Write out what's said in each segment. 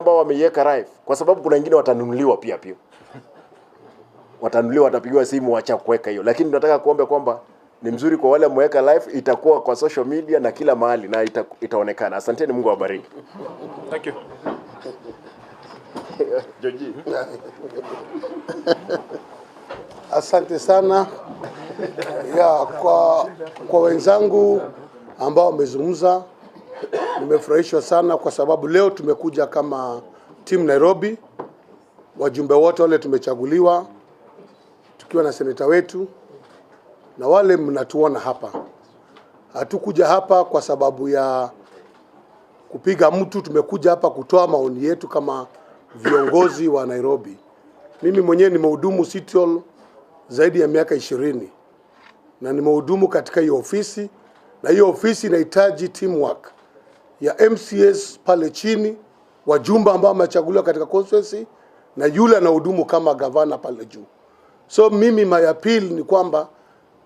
ambao wameiweka live, kwa sababu kuna wengine watanunuliwa pia pia. Watanunuliwa, watapigiwa simu wacha kuweka hiyo. Lakini tunataka kuomba kwamba ni mzuri kwa wale mweka live, itakuwa kwa social media na kila mahali na itaonekana. Asanteni, Mungu awabariki. Thank you. Joji. Asante sana ya kwa wenzangu ambao wamezungumza. Nimefurahishwa sana kwa sababu leo tumekuja kama team Nairobi, wajumbe wote wale tumechaguliwa tukiwa na seneta wetu na wale mnatuona hapa. Hatukuja hapa kwa sababu ya kupiga mtu, tumekuja hapa kutoa maoni yetu kama viongozi wa Nairobi. Mimi mwenyewe nimehudumu City Hall zaidi ya miaka 20 na nimehudumu katika hiyo ofisi, na hiyo ofisi inahitaji teamwork ya MCS pale chini, wajumbe ambao wamechaguliwa katika constituency na yule anahudumu kama gavana pale juu. So mimi my appeal ni kwamba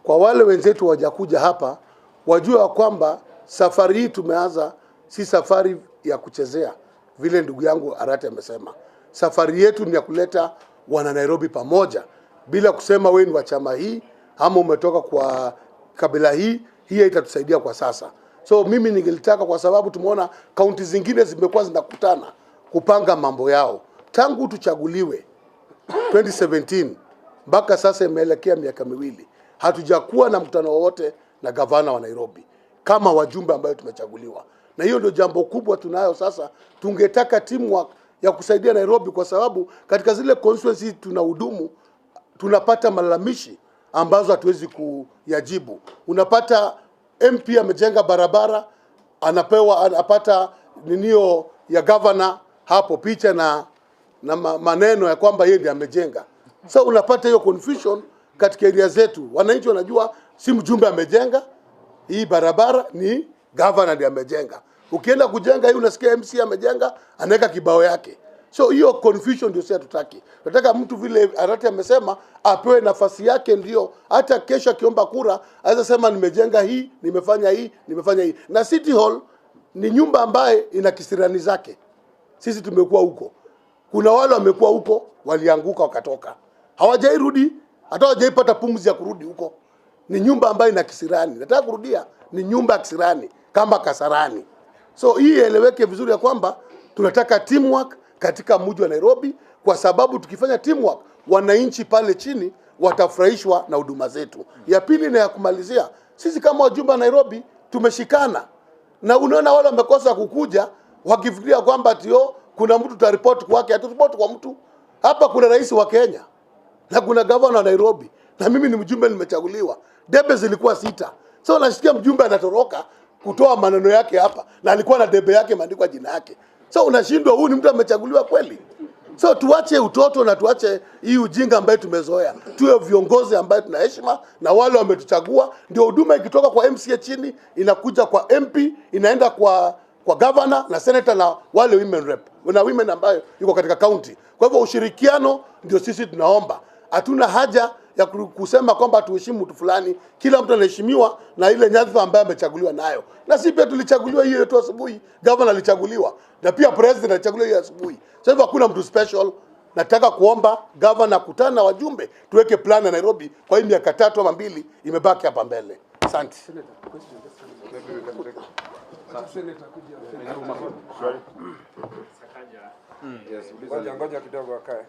kwa wale wenzetu wajakuja hapa wajue kwamba safari hii tumeanza si safari ya kuchezea, vile ndugu yangu Arati amesema. Safari yetu ni ya kuleta wana Nairobi pamoja bila kusema wewe ni wa chama hii ama umetoka kwa kabila hii, hii itatusaidia kwa sasa. So mimi ningelitaka, kwa sababu tumeona kaunti zingine zimekuwa zinakutana kupanga mambo yao tangu tuchaguliwe 2017 mpaka sasa imeelekea miaka miwili, hatujakuwa na mkutano wowote na gavana wa Nairobi kama wajumbe ambayo tumechaguliwa, na hiyo ndio jambo kubwa tunayo sasa. Tungetaka teamwork ya kusaidia Nairobi, kwa sababu katika zile constituency tunahudumu tunapata malalamishi ambazo hatuwezi kuyajibu. Unapata MP amejenga barabara, anapata ninio ya governor hapo picha na maneno ya kwamba yeye ndiye amejenga. So unapata hiyo confusion katika area zetu. Wananchi wanajua si mjumbe amejenga hii barabara, ni governor ndiye amejenga. Ukienda kujenga hii unasikia MC amejenga, anaweka kibao yake. So hiyo confusion ndio sisi hatutaki. Tunataka mtu vile Arati amesema apewe nafasi yake, ndio hata kesho akiomba kura aweze sema nimejenga hii, nimefanya hii, nimefanya hii. Na City Hall ni nyumba ambaye ina kisirani zake. Sisi tumekuwa huko. Kuna wale wamekuwa huko walianguka wakatoka, hawajairudi, hata hawajaipata pumzi ya kurudi huko. Ni nyumba ambayo ina kisirani. Nataka kurudia, ni nyumba ya kisirani kama Kasarani. So hii ieleweke vizuri ya kwamba tunataka teamwork katika mji wa Nairobi, kwa sababu tukifanya teamwork, wananchi pale chini watafurahishwa na huduma zetu. Ya pili na ya kumalizia, sisi kama wajumbe wa Nairobi tumeshikana, na unaona wale wamekosa kukuja wakifikiria kwamba tio kuna mtu tutaripoti kwake. Haturipoti kwa mtu hapa. Kuna rais wa Kenya na kuna gavana wa Nairobi na mimi ni mjumbe nimechaguliwa. Debe zilikuwa 6. So nasikia mjumbe anatoroka kutoa maneno yake hapa, na alikuwa na debe yake imeandikwa jina yake. So unashindwa, huyu ni mtu amechaguliwa kweli? So tuache utoto na tuache hii ujinga ambayo tumezoea. Tuwe viongozi ambayo tuna heshima na wale wametuchagua. Ndio huduma ikitoka kwa MCA chini inakuja kwa MP, inaenda kwa governor na senator na wale women rep na women ambayo yuko katika county. Kwa hivyo ushirikiano ndio sisi tunaomba. Hatuna haja ya kusema kwamba tuheshimu mtu fulani. Kila mtu anaheshimiwa na ile nyadhifa ambayo amechaguliwa nayo. Na sisi pia tulichaguliwa hiyo tu asubuhi, governor alichaguliwa na pia president alichaguliwa hiyo asubuhi. Sasa hivyo hakuna mtu special. Nataka kuomba governor kutana na wajumbe, tuweke plan ya Nairobi kwa hii miaka 3 ama 2 imebaki hapa mbele. Asante. Ngoja kidogo akae.